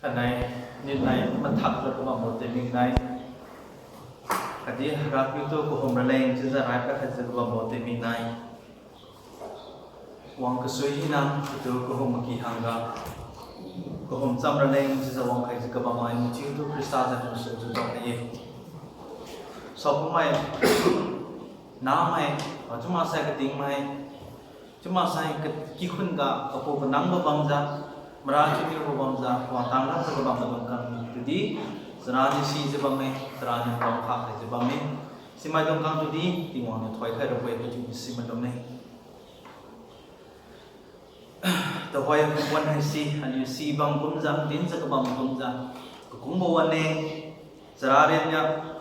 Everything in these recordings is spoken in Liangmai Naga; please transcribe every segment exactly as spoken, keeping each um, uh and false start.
Anai, ninai mathak ra kabambo tingmik nai. Khatdi Rapiu tu kahum raleng chiujiu rai pakhaijiu kabambo tingmik nai. Wang kasui hina, patu kahum maki hangga, kahum cham raleng chiujiu wangkhaijiu kabam mai mathiutu Khrista zan masu jiu tao ye. Saokumai, namai, chiumaksai katingmai, chiumaksai ka-, kikhun ga kapu kanangbo bamjiu, mara chiuniubo bamjiu, wangtang lakjiu kabam maidung khang tudi, chara niu sijiu bamme, chara niu pamkha khaijiu bamme. Simaidung khang tudi Tingwang niu thoikhai rabo-e, kachiubo si maidung-e. Tuhoi wan haise aliu si bam kumjiu, dinjiu kabam kumjiu, kakungbo wan-e, chara ren niu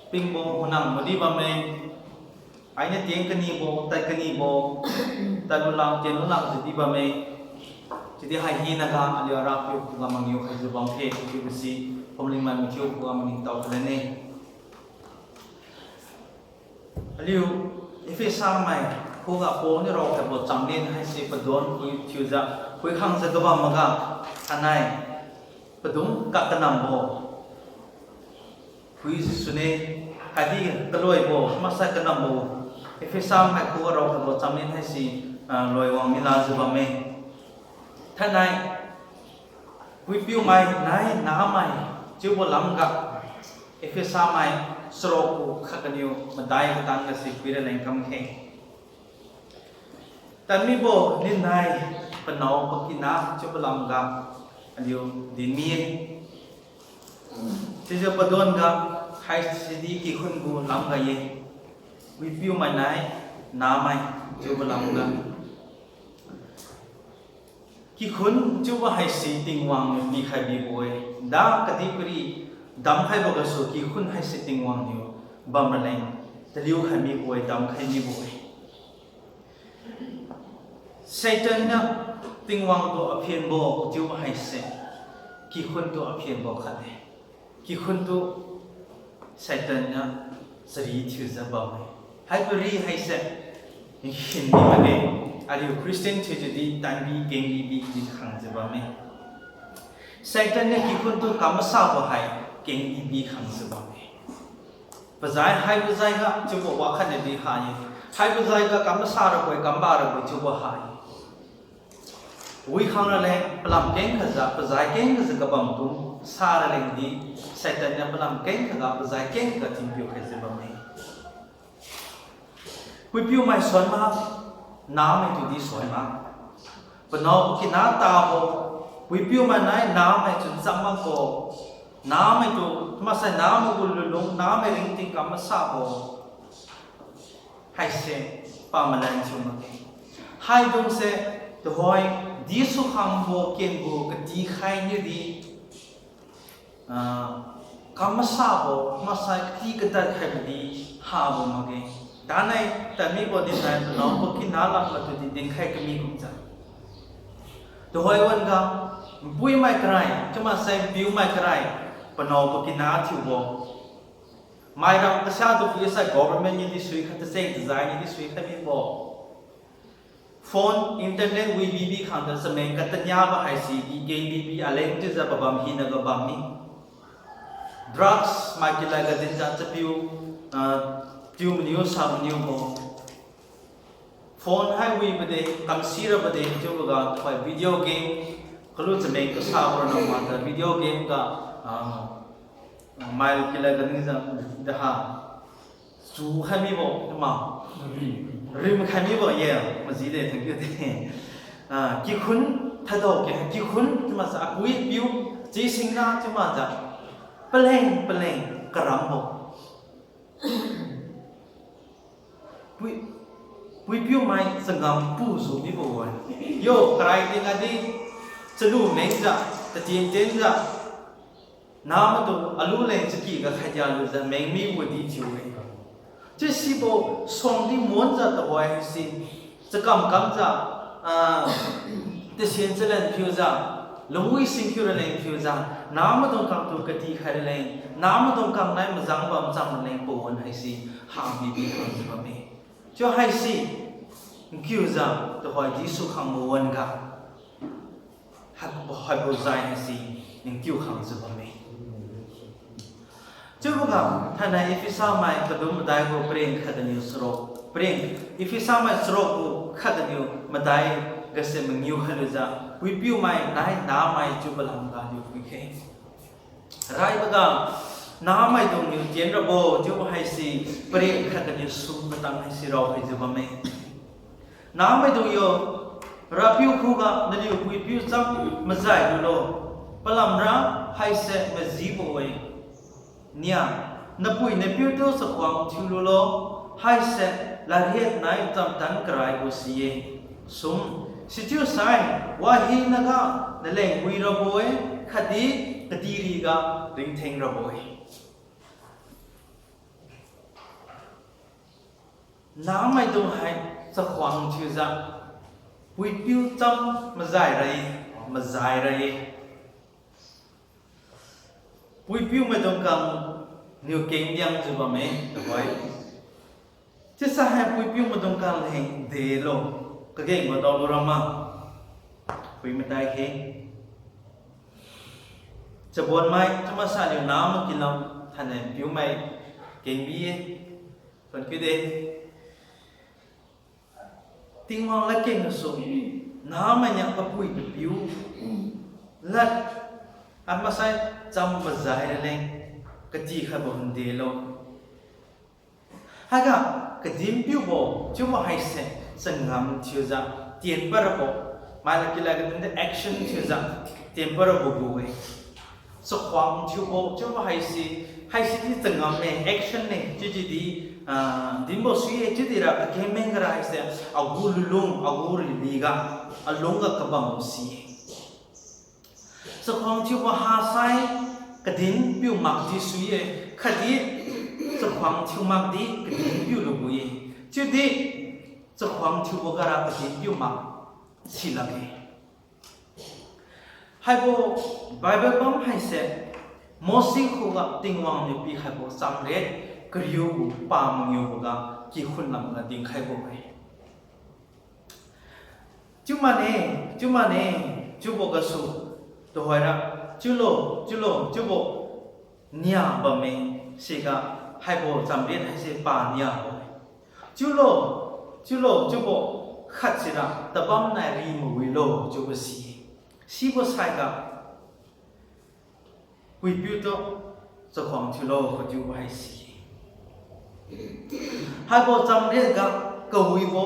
pingbo hunang madi bamme, ainiu tien kanibo, tad kanibo, tadlu lang, tienlu lang chiudi bamme. Chiudi hai hinaga aliu Rapiu khuga mangiu khaijiu bamkhe, chiubo si, phumlingmai mathiu khuga maningtao khalan-e. Aliu Ephesa mai khuga Paul niu raokhaibo chamlin haise padon phui thiujiu, phuikhangjiu kabam maga, anai, padung kakanambo phui sune, khatdi kaloibo maksai kanambo, Ephesa mai khuga raokhaibo chamlin haise, ah, loi wang milajiu bamme. Thainai, puipiumai nai namai chiubo lamga, Ephesa mai charuk gu khat kaniu madai katang gasi phui raleng kamkhe. Tanmibo ninai panao pakina chiubo lamga aliu dinmi-e. Sijiu padon ga haisidi kikhun gu lamga ye. Puipiumai nai namai chiubo lamga. Kikhun chiubo haise Tingwang niu pikhai bibo-e, da kadihpiri damkhaibo gasu kikhun haise Tingwang niu bam raleng taliu khai mibo-e, damkhai mibo-e. Satan niu Tingwang tu aphenbo chiubo haise kikhun tu aphenbo khat-e. Kikhun tu Satan niu chari thiujiu bamme. Haipari haise nkhin mi makge, aliu Christian thiujiudi tanbi kengbibi dinkhangjiu bamme. Satan niu kikhun tu kamasabo hai kengbibi khangjiu bamme. Pazai haibo jaiga chiubo wakhatnadi ha-e. Haibo jaiga kamasa rabo-e, kamba rabo-e chiubo ha-e. Wikhang raleng palam keng khajiu, pazai keng khajiu kabam kum sa ralengdi, Satan niu palam keng khaga, pazai keng khaga thinpiu khaijiu bamme. Puipiumai suan ma, namai tudi suan ma. Panao pakina tabo, puipiumai nai namai chun cham makbo, namaitu maksai namai gu lunlung, namai ringting kamasabo haise pamalan thiu makge. Haidungse tuhoi Jesu khangbo kenbo katikhai niudi, ah, kamasabo maksai kati kadad khaibodi habo makge. Danai tadmibo dinai panao pakina lam matudi dinkhai kami kumjiu, tuhoi wan-ga npuimai karai chiumaksai npiumai karai panao pakina thiubo, mairam kasiatu phuisai government niudi suikhai, tacheng-tajai niudi suikhai mibo, phone, internet wibibi khangjiu chameng kataniabo haise kengbibi aleng chiujiu pabam hinaga bam mi. Drugs mai kilad ga dinjiu chapiu, ah, tiu maniu sa maniubo, phone hai wibo de, kamsi rabo de chiuboga tuhoi video game kalu chameng kasabo rana makjiu video game ga, ah, mai kilad ga dinjiu daha chukhai mibo, ma, rimkhai mibo ye, maji de thank you de. Ah, kikhun thadao ke, kikhun chiumakjiu apui apiu, chi singna chiumakjiu paleng paleng karambo, pui, puipiumai changam pujiu mibo-e. Yo, karai tingga di chalu mengjiu, tatien tienjiu, namaitu alu leng chaky ga khaidia lujiu meng mibo di thiu-e. Chiusibo suangdi monjiu tuhoi haise chakam kamjiu, ah, tasien chalan phiujiu, lungwi singkhiu raleng phiujiu, namaidung khangtu katikhai raleng, namaidung khang nai majang bam cham raleng pawan haise hangbibi khangjiu bamme. Chiu haise nkiujiu tuhoi Jesu khangbo wan-ga haibo, haibo jai haise ningtiu khangjiu bamme. Chiuboga thainai Ephesamai kadun madai gu pareng khat ganiu charuk, pareng, Ephesamai charuk gu khat ganiu madai gase mangiu khailujiu, puipiumai nai namai chiubo lamga niu phuikhe. Raiboga, nahmaidung niu tien rabo chiubo haise, pareng khat ganiu sum katang haise raokhaijiu bamme. Nahmaidung yo, Rapiu khuga naliu puipiu cham majai lulo, palamra haise majibo-e. Nia, napui napiutu chakhuang thiululo, haise ladriat nai chamtan karaibo si-e. Sum, sichiusai, wahinaga naleng wi rabo-e, khatdi kadihriga ringtheng rabo-e. Nahmaidung hai chakhuang thiujiu, puipiu cham majai ra-e, majai ra-e. Puipiu maidung khang niu kengdiangjiu bamme, tuhoi. Chiusai hai puipiu maidung khang leng delo, kagengbo daolu rama. Pui madai khe. Chabonmai chiumaksai aliu nahmai kilam thainai piumai kengbi-e. Phuan kiude. Tingwang ladkeng gasu, nahmainiu papui papiu lad, amaksai cham majai raleng, katikhaibo hun delo. Haiga, kadinpiubo chiubo haise, changam thiujiu, tienpad rabo, maila kilad kadinde action thiujiu, tienpad rabo gu-e. Chakhuang thiubo chiubo haise, haise di changamme, action-e, chiudi di, ah, dinbo sui-e, chiudi ra kakengmeng gara haise, agu lulung, agu riliga, alungga kabam si-e. Chakhuang thiubo hasai, kadinpiu makdi sui-e, khatdi chakhuang thiu makdi kadinpiu lubo-e. Chiudi chakhuang thiubo gara kadinpiu mak silakge. Haibo Bible bam haise, Mose khuga Tingwang niu pikhaibo chamriat kariu gu pamangiuboga kikhun lamga dinkhaibo-e. Chiumane, chiumane, chiubo gasu, tuhoira, chiulo, chiulo, chiubo nia bamme, siga haibo chamriat haise pa niabo-e. Chiulo, chiulo, chiubo khat sira tabamnai ri mawilo chiubo si-e. Sibo saiga, puipiutu chakhuang thiulo kachiubo haise. Haibo chamriat ga kawibo,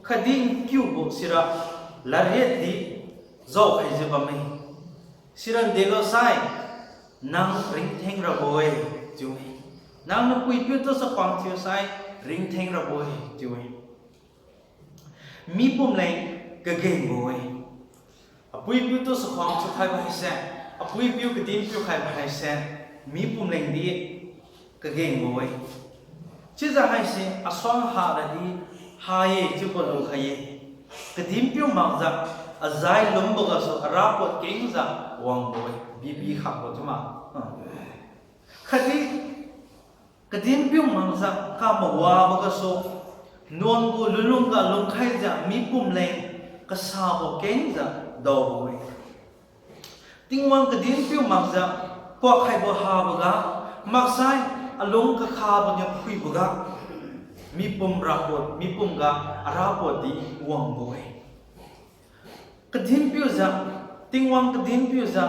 khatdi nkiubo sira ladriat di jaokhaijiu bamme. Sira delo sai, nang ringtheng rabo-e, chiu-e. Nang napuipiutu chakhuang thiusai, ringtheng rabo-e, chiu-e. Mipum leng kagengbo-e. Apuipiutu chakhuang thiukhaibo haise, apuipiu kadinpiu khaibo haise, mipum leng di kagengbo-e. Chiujiu haise asuang ha radi ha-e chiubo lukhai-e. Kadinpiu makjiu azai lumbo gasu arapot kengjiu wangbo-e, bibi khakbo chiuma. Khatdi kadinpiu makjiu kamawabo gasu, nuan gu lunlung ga lungkhaijiu mipum leng kasabo kengjiu daobo-e. Tingwang kadinpiu makjiu kuakkhaibo habo ga, maksai alung kakhabo niu phuiboga, mipum rapot, mipum ga arapot di wangbo-e. Kadinpiujiu, Tingwang kadinpiujiu,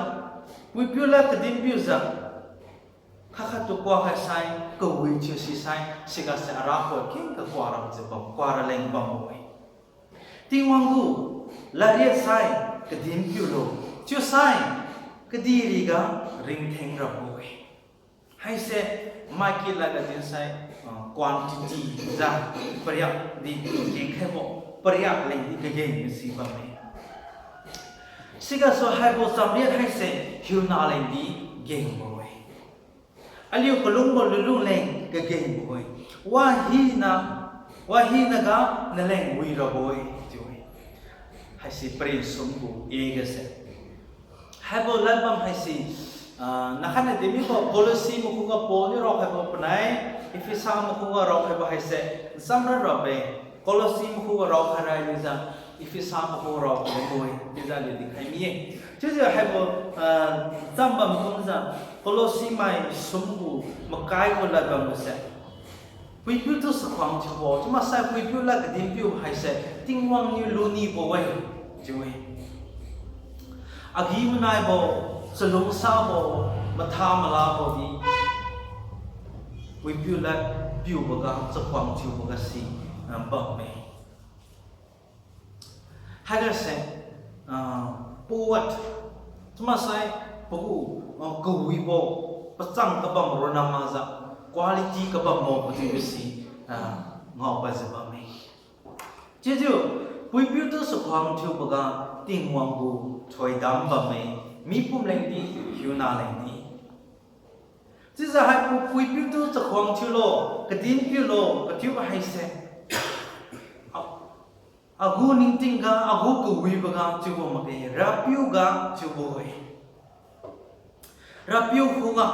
puipiu lad kadinpiujiu, khat khattu kuakhai sai, kawi thiu si sai, sigase arapot keng kakua ramjiu bam, kua raleng bambo-e. Tingwang gu ladriat sai kadinpiulo, chiusai kadihriga ringtheng rabo-e. Haise maiki lad ga dinsai, ah, quantity jiu pariak di kengkhaibo, pariak leng di kageng masi bamme. Sigasu haibo chamriat haise hiuna leng di gengbo-e. Aliu kalungbo lunlung leng kagengbo-e. Wahina, wahinaga naleng wi rabo-e, chiu-e. Haise parinsum gu e gase. Haibo ladbam haise, ah, nakhatna dimibo Colossae makhuga Paul niu raokhaibo panai, Ephesa makhuga raokhaibo haise, nsamra rabe, Colossae makhuga raokhai railujiu, Ephesa makhuga raokhaibo-e, chiujiu aliu dinkhai mi-e. Chiujiu haibo, ah, Kolosi mai sumgu makai gu lad bambo se, puipiu tu chakhuang thiubo chiu maksai puipiu lad kadin piu haise Tingwang niu lunibo-e chiu-e. Agi-manaibo, chalungsabo, matha malabo di puipiu lad piuboga, chakhuang thiuboga si, ah, bamme. Haigase, ah, poet, chiu maksai pagu, ah, kawibo, pachang kabam ronna makjiu, quality kabambo kachiubo si, ah, ngaopadjiu bamme. Chiujiu, puipiu tu chakhuang thiuboga Tingwang gu thoidam bamme, mipum lengdi, hiuna lengdi. Chiujiu haibo puipiu tu chakhuang thiulo, kadin piulo kachiubo haise, a, agu ningtingga, agu kawiboga chiubo makge, Rapiuga chiubo-e. Rapiu khuga,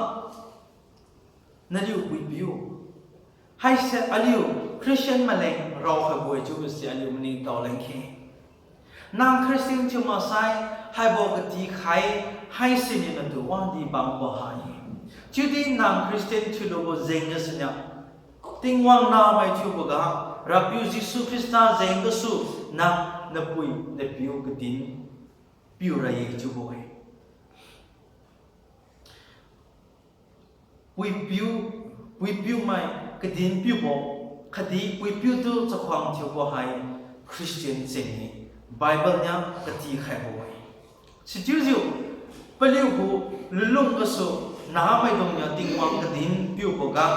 naliu puipiu haise aliu Christian maleng raokhaibo-e chiubo si aliu maningtao leng khe. Nang Christian thiu maksai, haibo katikhai haisiniu natu wangdi bambo hai-e. Chiudi nang Christian thiulubo jeng gasuniu, Tingwang namai thiuboga, Rapiu Jesu Khrista jeng gasu, nang napui napiu kadin piura ye chiubo-e. Puipiu, puipiumai kadin piubo, khatdi puipiu tu chakhuang thiubo hai Christian jeng-e, Bible niu katikhaibo-e. Sichiujiu, paliugu lunlung gasu, nahmaidungniu Tingwang kadin piuboga,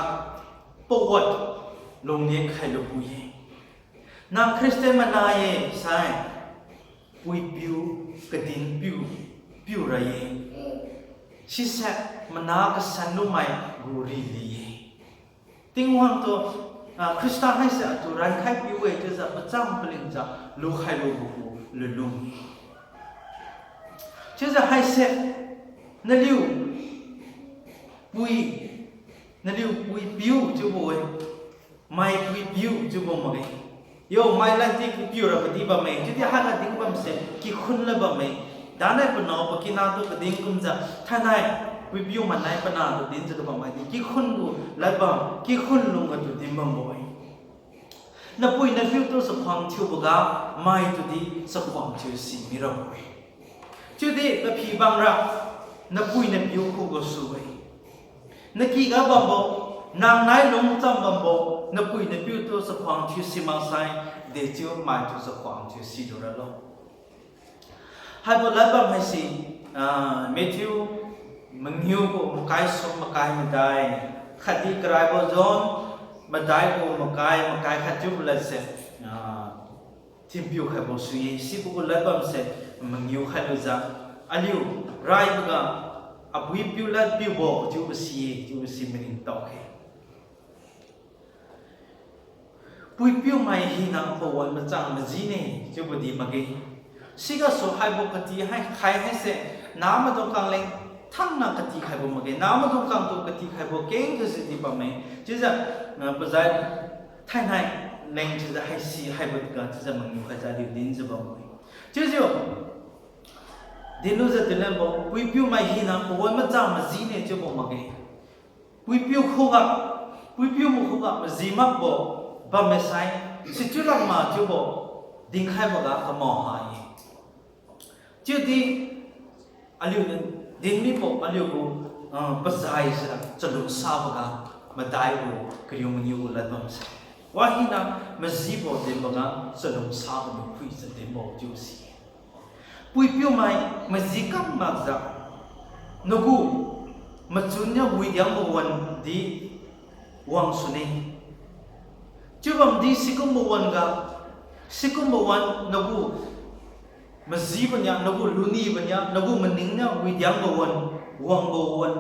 pawat lunglen khailu pui-e. Nang Christian mana-e sai, puipiu kadin piu, piura ye. Sise mana kasan lumai gu rili-e. Tingwang tu, ah, Khrista haise atu rankhai piu-e chiujiu pacham palingjiu lukhailubo gu lunlung-e. Chiujiu haise, naliu pui, naliu puipiu chiubo-e, mai puipiu chiubo makge. Yo, mai laddi kapiu ra kadi bamme, chiudi haiga dinbamse kikhun lad bamme. Danai panao pakina tu kadin kumjiu, thainai puipiu manai panatu dinjiu kabam maidi kikhun gu lad bam, kikhun lungga tu dinbambo-e. Napui napiu tu chakhuang thiuboga, mai tudi chakhuang thiu si mirabo-e. Chiudi paphi bangra, napui napiu khugasu-e. Nakyga bambo, nang nai lungcham bambo, napui napiu tu chakhuang thiu si maksai, dechiu maitu chakhuang thiu silu ralo. Haibo lad bam haise, ah, Matthew mangiu gu makai sum makai madai, khatdi karaibo John madai gu makai, makai khat chiubo ladse, ah, thinpiu khaibo sui-e, sibo gu lad bamse mangiu khailujiu, aliu raiboga, apui piu lad piubo chiubo si-e, chiubo si maningtao khe. Puipiumai hina pawan machang majine, chiubo di makge. Sigasu haibo kati hai khai haise, nahmaidung kang leng thangna kati khaibo makge, nahmaidung kangtu kati khaibo keng thiusi di bamme, chiujiu, ah, pazai thainai leng chiujiu haisi haibo ga chiujiu mangiu khaijiu aliu dinjiu bamme. Chiujiu, dinlujiu dinlenbo, puipiumai hina pawan machang majine chiubo makge. Puipiu khuga, puipiu makhuga maji makbo bamme sai, sichiu lakma chiubo dinkhaiboga kamao ha-e. Chiudi aliuniu dinmibo aliugu, ah, pazai sira chalungsaboga madaibo kariu mangiu gu lad bamse, wahina majibo dinboga chalungsabo niu phuijiu dinbo chiubo si-e. Puipiumai maji kam makjiu, nagu machunniu widiangbo wan di wangsune. Chiubamdi sikumbo wan-ga, sikumbo wan nagu majibo nia, nagu lunibo nia, nagu maningniu widiangbo wan, wangbo wan,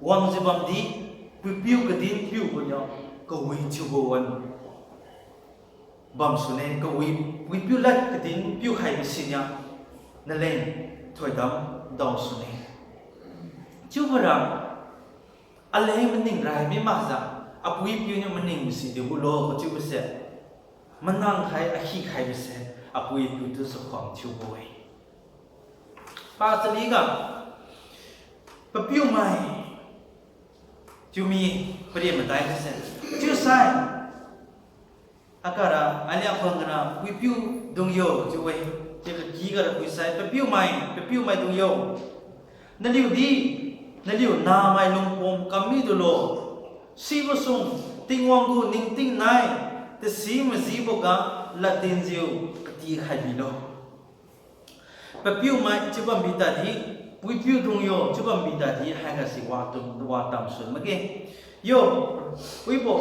wangjiu bamdi, puipiu kadin piubo nia, kawi thiubo wan bamsune, kawi, puipiu lad kadin piu khaibo sinia, naleng thoidam daosune. Chiubora, aleng maning rai mi makjiu, apui piuniu maning si diulo kachiubose, manang khai akhi khaibose, apui piu tu chakhuang thiubo-e. Pachaliga, Papiumai chiu mi, pare madai kase. Chiusai, akara, aliakhuang gara, puipiu dung yo chiu-e. Chiu kaky gara puisai, papiumai, papiumai dung yo. Naliu di, naliu namai lungpom kam midulo. Sibo sung, Tingwang gu ningting nai, tasi majiboga ladinjiu katikhai bilo. Papiumai chiu bambi tadi, puipiu dung yo chiu bambi tadi, haigasi wa tu, wa tamsun makge. Yo, wibo,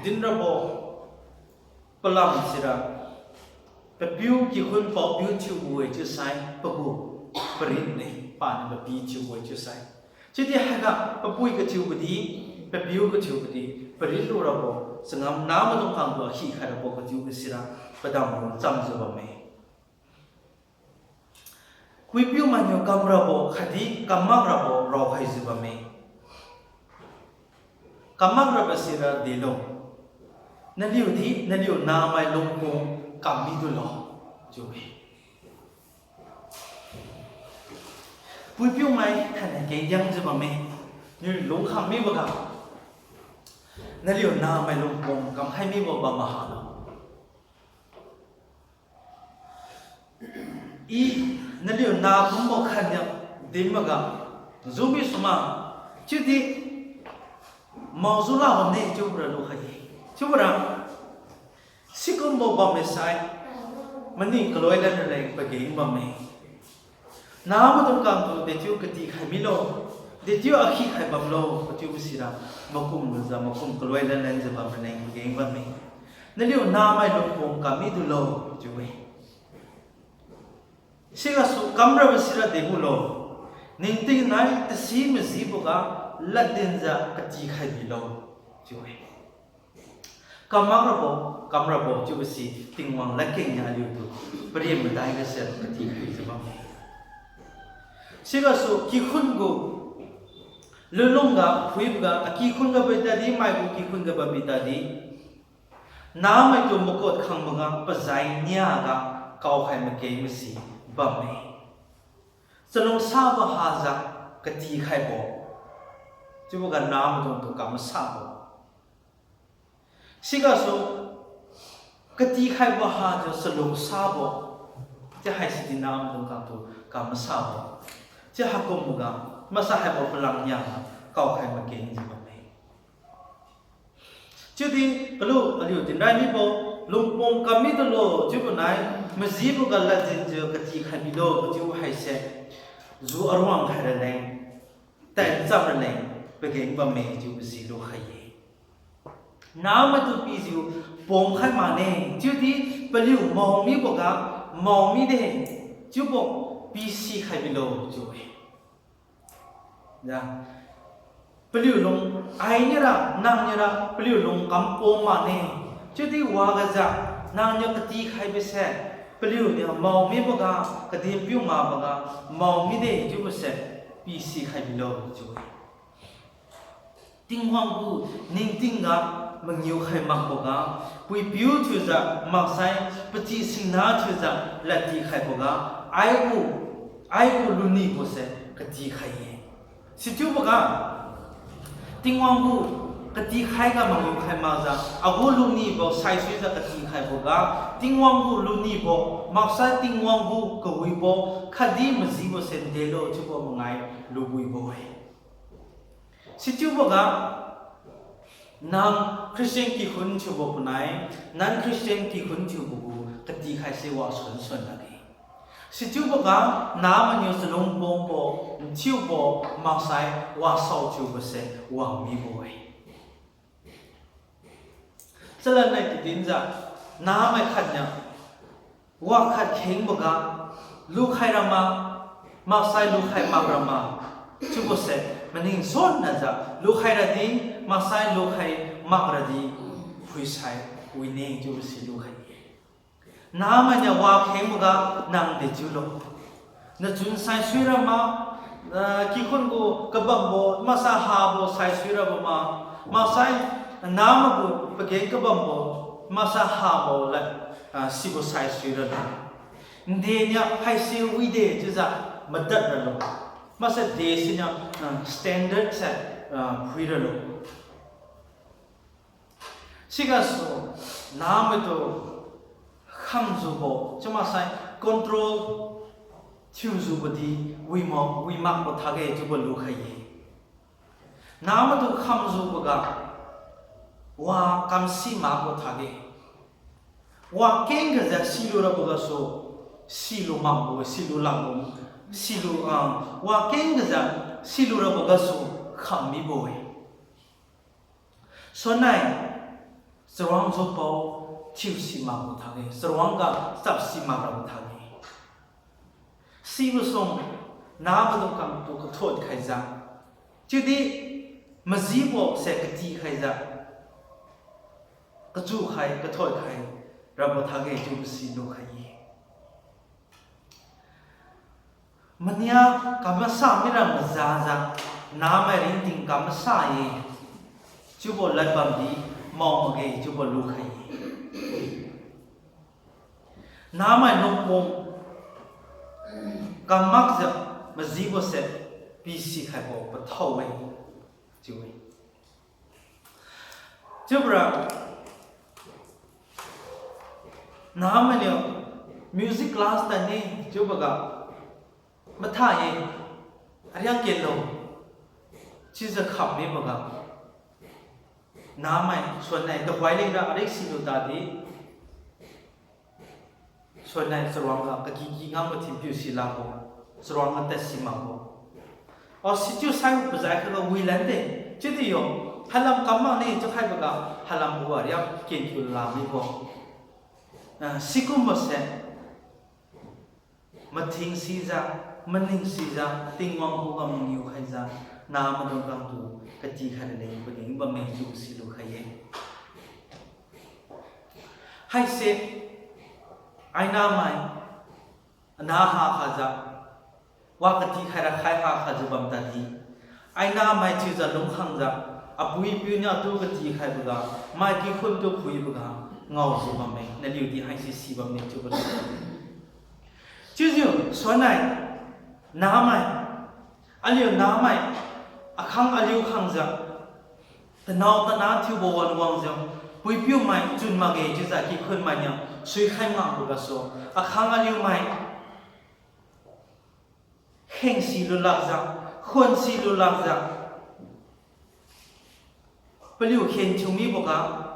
dinrabo, palam sira, papiu kikhun paopiu thiubo-e chiusai, pagu, parit ne, paniu papi thiubo-e chiusai. Chiudi haiga papui kathiubodi, papiu kathiubodi, parit lurabo, changam namaidung khangtu akhi khairabo kathiubo sira, padam ru chamjiu bamme. Puipiu mainiu kamrabo khatdi kammakrabo raokhaijiu bamme. Kammakrabo sira delo. Naliu di, naliu namai lungpom kam midulo. Chiu-e. Puipiumai thainai kengdiangjiu bamme. Naliu lungkhang miboga, naliu namai lungpom kamkhai mibo bam mahalo. I, naliu na kumbo khatniu dinmaga, jubi suma, chiudi, maojiu la bamme chiubora lukhai-e. Chiubora, sikumbo bamme sai, maning kaloi lan raleng pageng bamme. Namaidung khangtu dechiu katikhai milo, dechiu akhi khai bamlo, kachiubo sira, makum lujiu, makum kaloi lan lanjiu bam raleng pageng bamme. Naliu namai lungpom kam midulo, chiu-e. Sigasu kamrabo sira degulo, ningting nai tasi majiboga ladinjiu katikhai bilo, chiu-e. Kammakrabo, kamrabo chiubo si Tingwang ladkeng niu aliutu paren madai gasu katikhaijiu bamme. Sigasu kikhun gu lunlung ga phuiboga, akikhun ga bambi tadi, maigu kikhun ga bambi tadi, namaitu makot khangboga pazai niaga kaokhai makeng masi bamme. Chalungsabo hajiu katikhaibo, chiuboga namaidungtu kamasabo. Sigasu katikhaibo hajiu chalungsabo, chiu haisidi namaidung khangtu kamasabo. Chiu haikumboga, masa haibo palang niaga kaokhai makengjiu bamme. Chiudi kalu aliu dinrai mibo, lungpom kam midulo chiubo nai, majiboga ladinjiu katikhai bilo chiu haise, ju aruang khai raleng, tancham raleng pageng bamme chiubo si lukhai-e. Namaitu pijiu pomkhai makne, chiudi paliu mao miboga, mao mide, chiubo pisikhai bilo chiu-e. Ja, paliu lung, ai niura, nang niura, paliu lung kampom makne. Chiudi wagajiu, nangniu katikhaibo se, paliuniu mao miboga, kadinpiu makboga, mao mide chiubo se, pisikhai bilo chiu-e. Tingwang gu ningting ga mangiu khai makboga, puipiu thiujiu maksai, pachi singna thiujiu ladtikhaiboga, aigu, aigu lunibose katikhai-e. Sichiuboga, Tingwang gu katikhaiga mangiu khai makjiu, agu lunibo saisuijiu katikhaiboga, Tingwang gu lunibo, maksai Tingwang gu kawibo, khatdi majibose ndelo chiubo mangai lubuibo-e. Sichiuboga, nang Christian kikhun thiubo panai, non-Christian kikhun thiubo gu katikhaise wasun sun lakge. Sichiuboga, namainiu chalung pumbo, nthiubo, maksai wasao thiubose wang mibo-e. Chalanai kadinjiu, namai khatniu, wakhat khengboga, lukhai rama, maksai lukhai mak rama, chiubose, maning sonnajiu, lukhai radi, maksai lukhai mak radi, phuisai, wine chiubose lukhai. Namainiu wa khengboga nang dechiulo. Nachun saisui rama, ah, kikhun gu kabambo, maksai habo saisui rabo ma, maksai namai gu pageng kabambo, maksai habo lad, ah, sibo saisui ralo. Ndeniu haise wide chiujiu madad ralo. Maksai de siniu, ah, standard se, ah, phuiralo. Sigasu, nahmaitu khamjiubo, chiumaksai control thiujiubo di, wima, wimakbo thage chiubo lukhai-e. Nahmaitu khamjiuboga, wa kamsi makbo thage. Wakeng gajiu silurabo gasu, silu makbo, silu lakbo, silu, ah, wakeng gajiu silurabo gasu khammibo-e. Suannai, charuang jupao thiusi makbo thage, charuang ga chapsi makrabo thage. Sibo sung, nahmaidung kangtu kathot khaijiu, chiudi majibo se kati khaijiu, kachukhai, kathot khai rabo thage chiubo si lukhai-e. Mania kamasa mira majajiu, nahmai ringting kamasa-e, chiubo ladbamdi mao makge chiubo lukhai-e. Nahmai lungpung kamakjiu majibose pisikhaibo pathao-e, chiu-e. Chiubora, nahmainiu music class tadne chiuboga, matha-e, ariak kenlo, chiujiu khammiboga, nahmai suannai tuhoi lengra ariak silu tadi, suannai charuangga kakyky ngambo thinpiu silakbo, charuangga tadsi makbo. O sichiu sai pazai khaga wilande, chiudi yo, hailam kam makne chiukhaiboga, hailamboga ariak ken kiu lamibo. Ah, sikumbose, mathing sijiu, maning sijiu, Tingwang khuga mangiu khaijiu, nahmaidung kangtu katikhai raleng pageng bamme chiu silu khai-e. Haise, ainamai, ana ha khajiu, wa katikhai rakhai ha khajiu bam tadi, ainamai thiujiu lungkhangjiu, apui-apiu niu atu katikhaiboga, mai kikhun tu phuiboga, ngaojiu bamme, naliudi haise si bamme chiubo. Chiujiu suannai, nahmai, aliu nahmai, akhang aliu khangjiu, tanao tana thiubo wan wangjiu, puipiumai chun makge chiujiu kikhun mainiu suikhai makbo gasu, akhang aliumai khengsi lulakjiu, khonsi lulakjiu, paliu khenthiu miboga,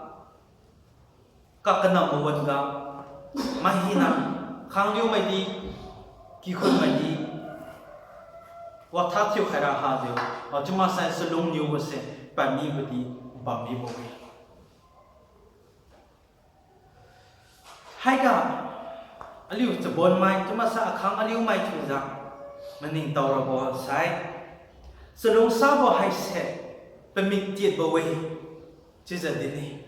kakanambo wan-ga, mai hina, khangliumaidi, kikhunmaidi, watha thiukhai ra hajiu, achiu maksai chalungniubose padmibodi bammibo-e. Haiga, aliu chabonmai chiu maksai akhang aliumai thiujiu maningtao rabo sai, chalungsabo haise pamik tiatbo-e, chiujiu dinne.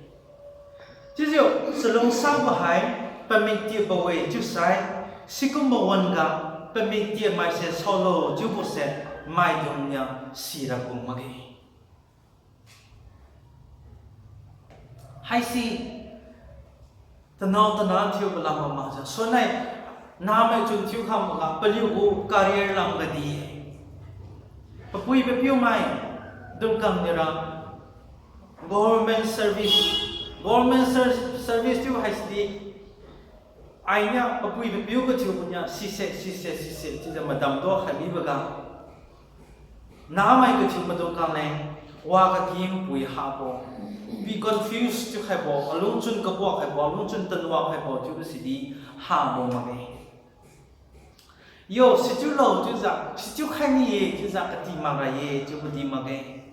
Chiujiu chalungsabo hai pamik tiatbo-e chiusai, sikumbo wan-ga pamik tiatmaise saolo chiubose maidungniu sira kum makge. Haise, tanao tana thiubo lam bam makjiu suannai, nahmai chun thiu khangboga paliugu career lamga di-e. Papui papiumai dungkang niura government service, government ser-, service thiu haisidi, ainiu papui papiu kathiubo niu sise sise sise chiujiu madam duakhai miboga, nahmai kathiu maidungkang leng, wa kakimpui habo, pi confuse thiukhaibo, alungchun kabuak khaibo, alungchun tanwa khaibo chiubo sidi habo makge. Yo, sichiulo chiujiu, sichiu khai ni-e chiujiu kati makra ye chiubodi makge.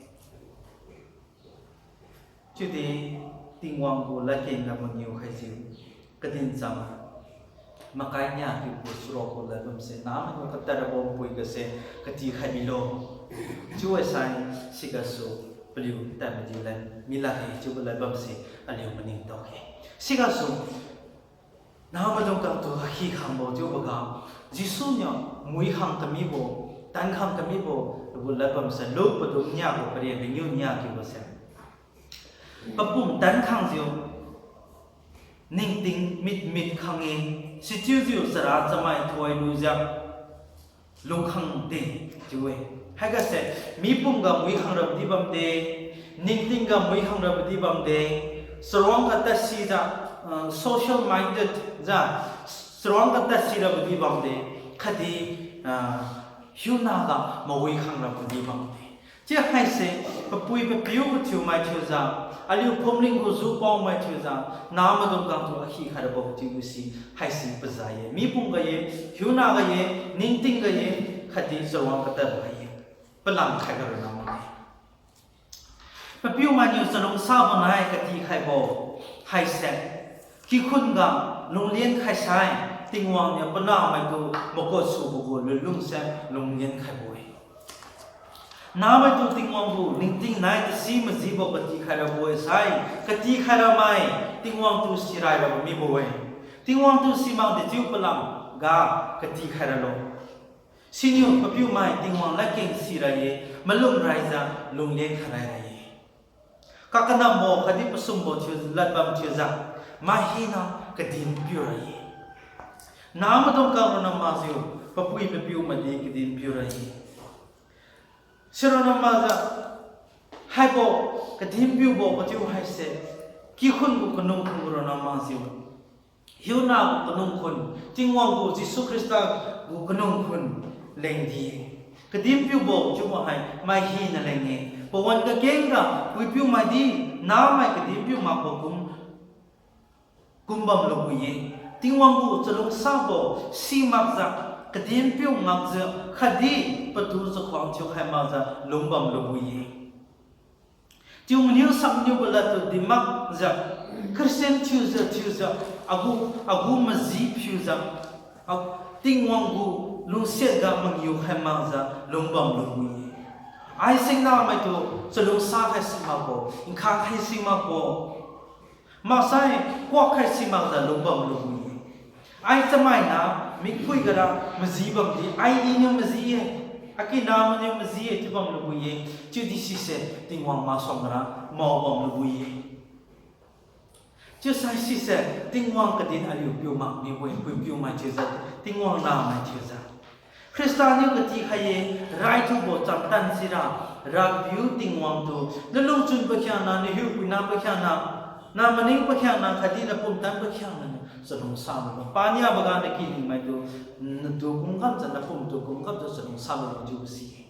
Chiudi Tingwang gu ladkeng ga mangiu khaijiu, kadincham makai nia kiu gu charuk gu lad bamse, nahmai gu katad rabo pui gase katikhai bilo. Chiu-e sai, sigasu paliu tadmadiu lad mi lakge chiubo lad bamse aliu maningtao khe. Sigasu nahmaidung kangtu akhi khangbo chiuboga, Jesu niu mui khang kamibo, tan khang kamibo gu lad bamse Luke padum nia gu paren ringiu nia kiubose, papum tan khangjiu, ningting mitmit khang-e, sichiujiu chara chamai thoi lujiu, lungkhangde chiu-e. Haigase, mipum ga muikhang rabo di bamde, ningting ga muikhang rabo di bamde, charuang ga tadsijiu, ah, social minded jiu, charuang ga tadsi rabo di bamde, khatdi, ah, hiuna ga mawikhang rabo di bamde. Chiu haise, papui papiu gu thiumai thiujiu, aliu phumling gu jupaomai thiujiu, namaidung khangtu akhi khai rabo chiubo si, haisi pazai ye. Mipum ga ye, hiuna ga ye, ningting ga ye, khatdi charuang katad ga ye. Palam khai ga ronna mak-e. Papiu mainiu chalungsabo nai katikhaibo haise, kikhun ga lunglian khaisai, Tingwang niu panahmaitu makot subo gu lunlungse lunglian khaibo-e. Nahmaitu Tingwang gu ningting nai tasi majibo katikhai rabo-e sai, katikhai ramai, Tingwang tu sirai rabo mibo-e. Tingwang tu simakde chiu palam ga katikhai ralo. Siniu papiumai Tingwang ladkeng sira ye, malum raijiu lunglian kharai ra ye. Kakanambo khatdi pasumbo thiu ladbam thiujiu, mai hina kadin piu ra ye. Nahmaidung khang ronna makjiu, papui papiu maidi kadin piu ra ye. Sironna makjiu, haibo kadin piubo kachiu haise, kikhun gu kanung khun gu ronna makjiu, hiuna gu kanung khun, Tingwang gu Jesu Khrista gu kanung khun lengdi-e. Kadin piubo chiubo hai mai hina leng-e. Pawan kakeng ga puipiu maidi, nahmai kadin piu makbo kum, kumbam lubo-e. Tingwang gu chalungsabo simakjiu, kadin piu makjiu khatdi patu chakhuang thiukhai makjiu lungbam lubo-e. Chiu maniu samniu paladtu dinmakjiu, Christian thiujiu thiujiu, agu, agu maji phiujiu, a, Tingwang gu lungsiat ga mangiu khai makjiu lungbam lubo-e. Ai singnamaitu chalungsa khai simakbo, nkha khai simakbo, maksai kuak khai simakjiu lungbam lubo-e. Ai chamaina mikpui gara maji bamdi, ai iniu maji-e, akinamaniu maji-e chiu bam lubo-e. Chiudi sise Tingwang masuang gara mao bam lubo-e. Chiusai sise Tingwang kadin aliu piu mak mibo-e, puipiumai thiujiu, Tingwang namai thiujiu. Khrista niu katikhai ye, raithubo chamtan sira, Rapiu Tingwang tu nalungchun pakhiangna, nahiupuina pakhiangna, namaning pakhiangna khatdi napumtan pakhiangna niu chalungsa lulo. Paniaboga nakiningmaitu, natu kumkhamjiu, napumtu kumkhamjiu chalungsa lulo chiubo si-e.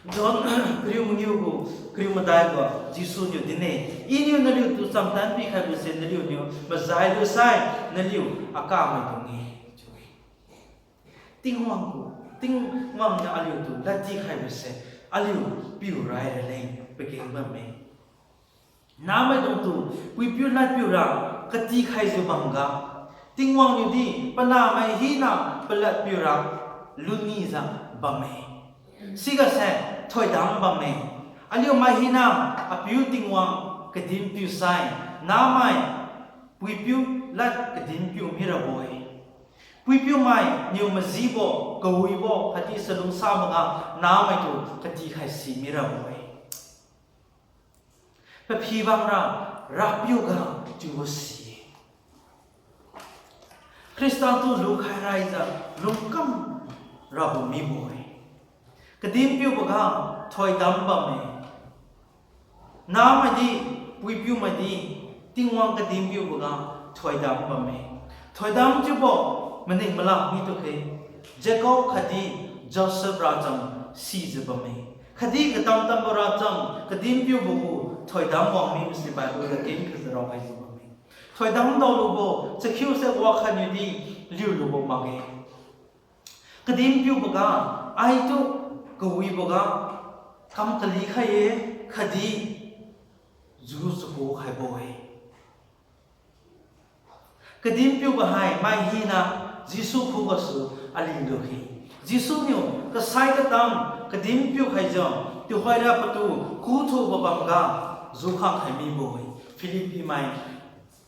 John kariu mangiu gu kariu madai ga Jesu niu din-e, Iniu naliutu chamtan pikhaibo se naliuniu majai lusai naliu akamaidung-e, chiu-e. Tingwang gu, Tingwang niu aliutu ladtikhaibo se aliu piu rai raleng pageng bamme. Nahmaidungtu puipiu ladpiura katikhaijiu bamga, Tingwang niudi panahmai hina paladpiura lunijiu bamme. Sigase thoidam bamme. Aliu mai hina apiu Tingwang kadin piusai, nahmai puipiu lad kadin piu mirabo-e. Puipiumai niu majibo, kawibo khatdi chalungsaboga nahmaitu katikhai si mirabo-e. Paphi bamra Rapiu ga chiubo si-e. Khrista tu lukhai raijiu lungkam rabo mibo-e. Kadin piuboga thoidam bamme. Nahmaidi, puipiumaidi, Tingwang kadin piuboga thoidam bamme. Thoidam chiubo maning mala mitukhe. Jacob khatdi Joseph racham sijiu bamme. Khatdi katam-tambo racham kadin piubo gu thoidam wang mibo si Bible ga kengkhajiu raokhaijiu bamme. Thoidam daolubo chakhiuse wakhatniudi liulubo makge. Kadin piuboga, aitu kawiboga kam kali khai-e, khatdi ju chaku khaibo-e. Kadin piubo hai mai hina Jesu khugasu aliu lukhe. Jesu niu kasai katam kadin piu khaijiu, tuhoira patu khuthubo bamga jukhang khai mibo-e. Philippi mai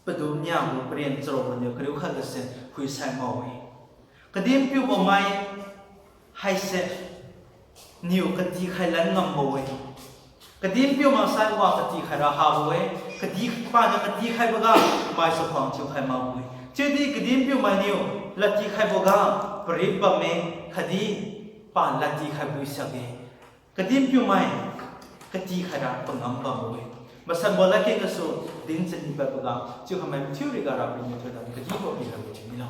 padum nia gu paren charuk ganiu kariu khat gase phuisai ngao-e. Kadin piubo mai haise niu katikhai lan ngambo-e. Kadin piu maksai wa katikhai ra habo-e. Kati, paniu katikhaiboga mai chakhuang thiukhai makbo-e. Chiudi kadin piu mainiu ladtikhaiboga parit bamme, khatdi pa ladtikhaibo wi sakge. Kadin piumai, katikhaira pangam bambo-e. Masanbo ladkeng gasu din chani padboga chiukhaimai mathiu riga Rapiu niu thoidam kadibo pikhaibo thiu milo.